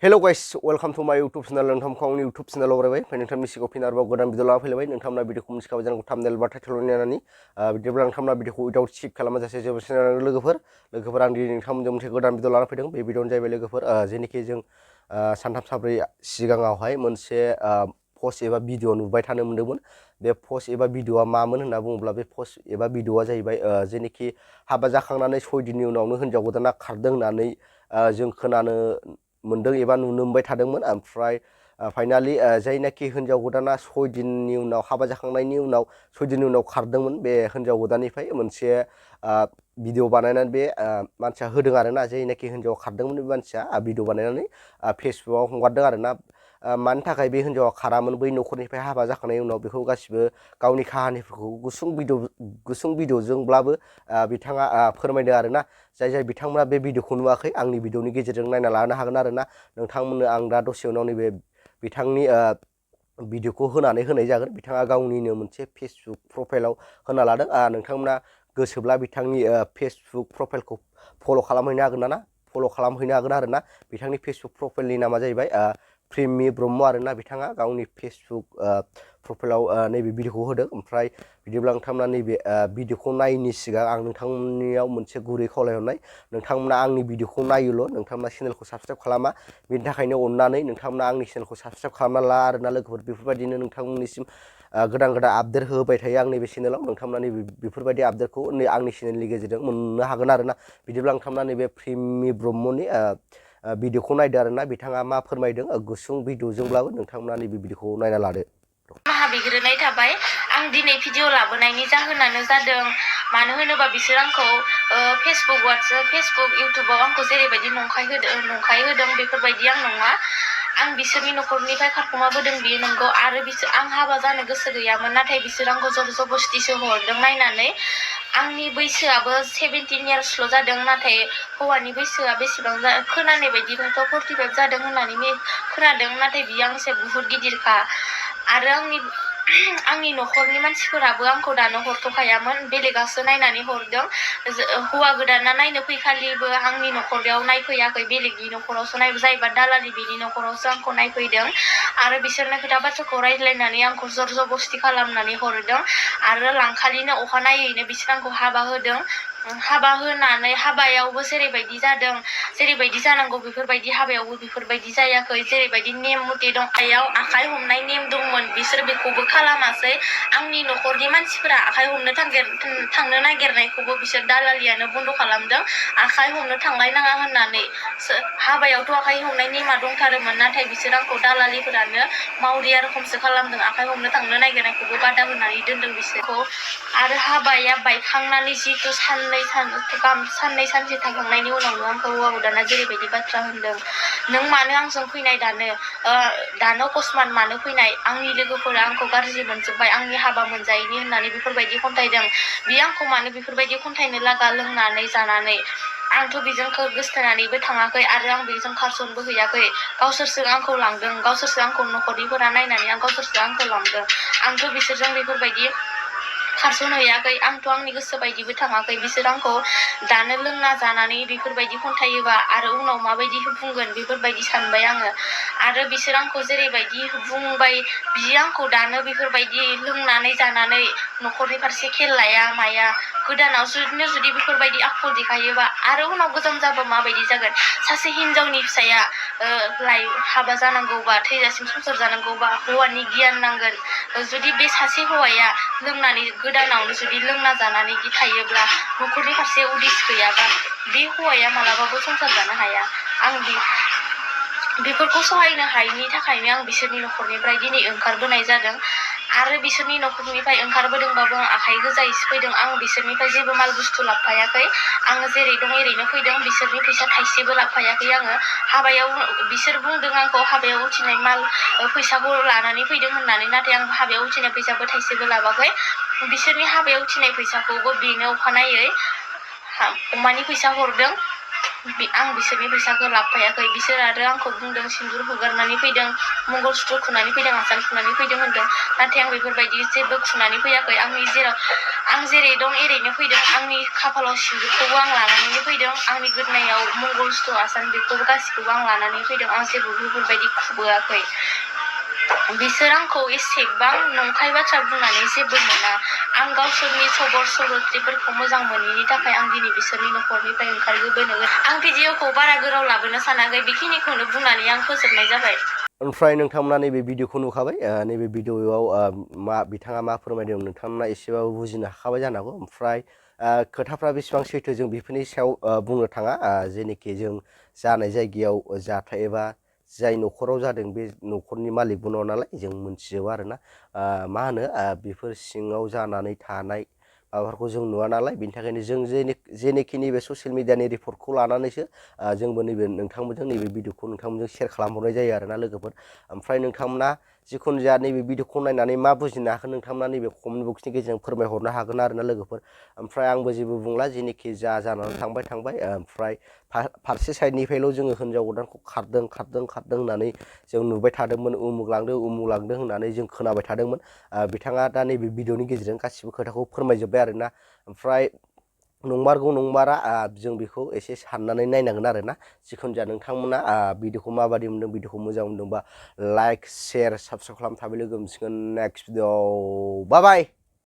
Hello guys, welcome to my YouTube channel. नोंथांखौ आंनि YouTube channel आव बरायबाय। नोंथांनि सिगाङाव फिन आरोबाव गोदान भिडिअ लाना फैलायबाय। नोंथांमोना भिडिअखौ मिथिखाबाय जानांगौ थाम्बनेल बा टाइटेल नायनानै बिदिब्ला नोंथांमोना भिडिअखौ उइदाउट स्किप खालामाजासे जेबो सिनायनानै लोगोफोर आं दिनै नोंथांमोनजों मोनसे गोदान भिडिअ लाना फैदों। बे भिडिअआनो जाहैबाय लोगोफोर जेनोखि जों सानथाम साब्रै सिगाङावहाय मोनसे पस्ट एबा भिडिअ नुबाय थानो मोन्दोंमोन। बे पस्ट एबा भिडिअआ मामोन होनना बुङोब्ला बे पस्ट एबा भिडिअआ जाहैबाय जेनोखि हाबा जाखांनानै 6 दिननि उनावनो हिनजाव गोदाना खारदों होननानै जों खोनानो मोन्दों एबा नुनो मोनबाय थादोंमोन। ओमफ्राय फाइनालि जायनाखि हिनजाव गोदाना 6 दिननि उनाव हाबा जाखांनायनि उनाव 6 दिननि उनाव खारदोंमोन बे हिनजाव गोदाननिफ्राय मोनसे भिडिअ बानायनानै बे मानसिया होदों आरोना। जायनाखि हिनजाव खारदोंमोन बे मानसिया भिडिअ बानायनानै फेसबुकआव हगारदों आरोना। मानि थाखाय बे हिनजावा खारामोन बै न'खरनिफ्राय हाबा जाखांनायनि उनाव बेखौ गासिबो गावनि काहानिफोरखौ गुसुं भिडिअजोंब्लाबो बिथाङा फोरमायदों आरोना। जाय बिथांमोना बे भिडिअखौ नुवाखै आंनि भिडिअनि गेजेरजों नायना लानो हागोन आरोना। नोंथांमोननो आं दा दसे उनाव नैबे बिथांनि भिडिअखौ होनानै होनाय जागोन। बिथाङा गावनिनो मोनसे फेसबुक प्रफाइलाव होना लादों। नोंथांमोना गोसोब्ला बिथांनि फेसबुक प्रफाइलखौ फल' खालामहैनो हागोन आरोना। बिथांनि फेसबुक प्रफाइलनि नामा जाहैबाय प्रेमि ब्रह्म आरोना। बिथाङा गावनि फेसबुक प्रफाइलाव नैबे भिडिअखौ होदों। ओमफ्राय बिदिब्ला नोंथांमोना नैबे भिडिअखौ नायिनि सिगां आं नोंथांमोननियाव मोनसे गुरै खावलायहरनाय, नोंथांमोना आंनि भिडिअखौ नायोल', नोंथांमोना चेनेलखौ साबसक्राइब खालामा। बिनि थाखायनो अननानै नोंथांमोना आंनि चेनेलखौ साबसक्राइब खालामना ला आरोना लोगोफोर। बेफोरबायदिनो नोंथांमोननिसिम गोदान आपडेट होबाय थायो आं नैबे चेनेलाव। नोंथांमोना बेफोरबायदि आपडेटखौ आंनि चेनेलनि गेजेरजों मोननो हागोन आरोना। बिदिब्ला नोंथांमोना नैबे प्रेमि ब्रह्मनि भिडिअखौ नायदो आरोना। बिथाङा मा फोरमायदों गुसुं भिडिअजोंब्लाबो नोंथांमोना नैबे भिडिअखौ नायना लादो। बिग्रोनाय थाबाय। आं दिनै भिडिअ लाबोनायनि जाहोनानो जादों, मानो होनोबा बिसोर आंखौ फेसबुक इउटुबाव आंखौ जेरैबायदि नंखाय होदों बेफोरबायदि आं नङा। आं बिसोरनि न'खरनिफ्राय खारखुमाबोदों बियो नंगौ, आरो आं हाबा जानो गोसो गैयामोन। नाथाय बिसोर आंखौ जर जबस्तिसो हरदों नायनानै। आंनि बैसोआबो 17 इयार्सल' जादों, नाथाय हौवानि बैसोआ बेसेबां खोनानाय बायदिबाथ' 45 जादों होननानै खोनादों, नाथाय बियो आंसे बुहुत गिदिरखा। आरो आंनि न'खरनि मानसिफोराबो आंखौ दानो हरथ'खायामोन, बेलेगासो नायनानै हरदों। हौवा गोदाना नायनो फैखालिबो आंनि न'खराव नायफैयाखै, बेलेगनि न'खरावसो जायबा दालालि बेनि न'खरावसो आंखौ नायफैदों। आरो बिसोरनो खोथा बाथ्राखौ रायज्लायनानै आंखौ जर जबस्ति खालामनानै हरदों। आरो लांखालिनो अखानायैनो बिसोर आंखौ हाबा होदों। हाबा होनानै हाबायावबो जेरैबायदि जानांगौ बेफोरबायदि हाबायावबो बेफोरबायदि जायाखै। जेरैबायदि नेम मथे दं, आखाइ हमनाय नेम दंमोन, बिसोर बेखौबो खालामासै। आंनि न'खरनि मानसिफोरा आखाइ हमनो थांनो नागिरनायखौबो बिसोर दालालियानो बन्द' खालामदों, आखाइ हमनो थांलायनाङा होननानै। हाबायावथ' आखाइ हमनाय नेमा दंथारोमोन, नाथाय बिसोर आंखौ दालालिफोरानो मावरिया रोखोमसो खालामदों। आखाइ हमनो थांनो नागिरनायखौबो बादा होनानै दोनदों बिसोरखौ। आरो हाबाया बायखांनानै जिहेतु साननै सानसे थांखांनायनि उनावनो आंखौ हौवा गोदाना जेरैबायदि बाथ्रा होनदों, नों मानो आंजों फैनाय दानो अकस्मात मानो फैनाय, आंनि लोगोफोरा आंखौ गाज्रि मोनजोब्बाय, आंनि हाबा मोनजायैनि होननानै बेफोरबायदि खन्थाइदों। बियो आंखौ मानो बेफोरबायदि खन्थाइनो लागा लोंनानै जानानै। आंथ' बेजों गोसथोनानैबो थाङाखै, आरो आं बेजों खारसनबो हैयाखै। गावसोरसो आंखौ लांदों, गावसोरसो आंखौ न'खरनिफोरा नायनानै गावसोरसो आंखौ लांदों। आंथ' बिसोरजों बेफोरबायदि खारसनहैयाखै, आंथ' आंनि गोसो बायदिबो थाङाखै। बिसोर आंखौ दानो लोंना जानानै बेफोरबायदि खन्थायोबा आरो उनाव माबायदि बुंगोन बेफोरबायदि सानबाय आङो। आरो बिसोर आंखौ जेरैबायदि बुंबाय, बियो आंखौ दानो बेफोरबायदि लोंनानै जानानै न'खरनि फारसे खेल लाया माया। गोदानाव जुदि बेफोरबायदि आखल देखायोबा आरो उनाव गोजाम जाबा माबायदि जागोन। सासे हिनजावनि फिसाया हाबा जानांगौबा, थैजासिम संसार जानांगौबा हौवानि गियान नांगोन। जुदि बे सासे हौवाया लोंनानै गोदानावनो जुदि लोंना जानानै थायोब्ला, न'खरनि फारसे उदिस गैयाबा, बे हौवाया मालाबाबो संसार जानो हाया। आं बेफोरखौ सहायनो हायैनि थाखायनो आं बिसोरनि न'खरनिफ्राय दिनै ओंखारबोनाय जादों। आरो बिसोरनि न'खरनिफ्राय ओंखारबोदोंबाबो आं आखाइ गोजायैसो फैदों। आं बिसोरनिफ्राय जेबो माल बुस्थु लाबोफायाखै। आङो जेरै दं एरैनो फैदों, बिसोरनि फैसा थाइसेबो लाबोफायाखै आङो। हाबायाव बिसोर बुंदों आंखौ हाबायाव उथिनाय माल फैसाखौ लानानै फैदों होननानै, नाथाय आं हाबायाव उथिनाय फैसाबो थाइसेबो लाबाखै। बिसोरनि हाबायाव उथिनाय फैसाखौबो बेनो अखानायै अमानि फैसा हरदों। आं बिसोरनि फैसाखौ लाबोफायाखै बिसोर आरो आंखौ बुंदों सिन्दुर हुगारनानै फैदों मंगलसूत्र खुनानै फैदों आसान खुनानै फैदों होनदों नाथाय आं बेफोरबायदि जेबो खुनानै फैयाखै आं जेरै दं एरैनो फैदों आंनि खाफालाव सिन्दुरखौबो आं लानानैनो फैदों आंनि गोदोनायाव मंगलसूत्र आसान बेखौबो गासिखौबो आं लानानै फैदों आं जेबो बेफोरबायदि खुबोआखै बिसोर आंखौ एसेबां नंखाय बाथ्रा बुंनानै जेबो मोना आं गावसोरनि सबर सरथ्रिफोरखौ मोजां मोनैनि थाखाय आं दिनै बिसोरनि न'खरनिफ्राय ओंखारबोनो आं भिडिअखौ बारा गोलाव लाबोनो सानाखै बेखिनिखौनो बुंनानै आं फोजोबनाय जाबाय। ओमफ्राय नोंथांमोना नैबे भिडिअखौ नुखाबाय नैबे भिडिअआव बिथाङा मा फोरमायदों नोंथांमोना एसेबाबो बुजिनो हाखाबाय जानो हागौ ओमफ्राय खोथाफ्रा बेसेबां सैथो जों बेफोरनि सायाव बुंनो थाङा जेनोखि जों जानाय जायगायाव जाथाय एबा जाय न'खराव जादों बे न'खरनि मालिकबो नङा नालाय जों मोनथिजोबा आरोना मा होनो बेफोर सिङाव जानानै थानाय माबाफोरखौ जों नुवा नालाय बेनि थाखायनो जों जेनोखि नैबे ससियेल मिडियानि रिपर्टखौ लानानैसो जोंबो नैबे नोंथांमोनजों नैबे भिडिअखौ नोंथांमोनजों शेयार खालामहरनाय जायो आरोना लोगोफोर ओमफ्राय नोंथांमोना जिखुनु जाया नैबे भिडिअखौ नायनानै मा बुजिनो हाखो नोंथांमोना नैबे कमेन्ट बक्सनि गेजेरजों फोरमायहरनो हागोन आरोना लोगोफोर ओमफ्राय आंबो जेबो बुंला जेनोखि जानानै थांबाय ओमफ्राय फारसे साइडनिफ्रायल' जोङो हिनजाव गोदानखौ खारदों होननानै जों नुबाय थादोंमोन उमुक लांदों होननानै जों खोनाबाय थादोंमोन बिथाङा दा नैबे भिडिअनि गेजेरजों गासिबो खोथाखौ फोरमायजोब्बाय आरोना ओमफ्राय नंमारगौ नंमारा जों बेखौ एसे साननानै नायनांगोन आरोना जिखुनु जाया नोंथांमोना भिडिअखौ माबादि मोनदों भिडिअखौ मोजां मोनदोंबा लाइक शेयार साबसक्राइब खालाम थाबै लोगो मोनसिगोन नेक्स्ट भिडिअ बाय बाय।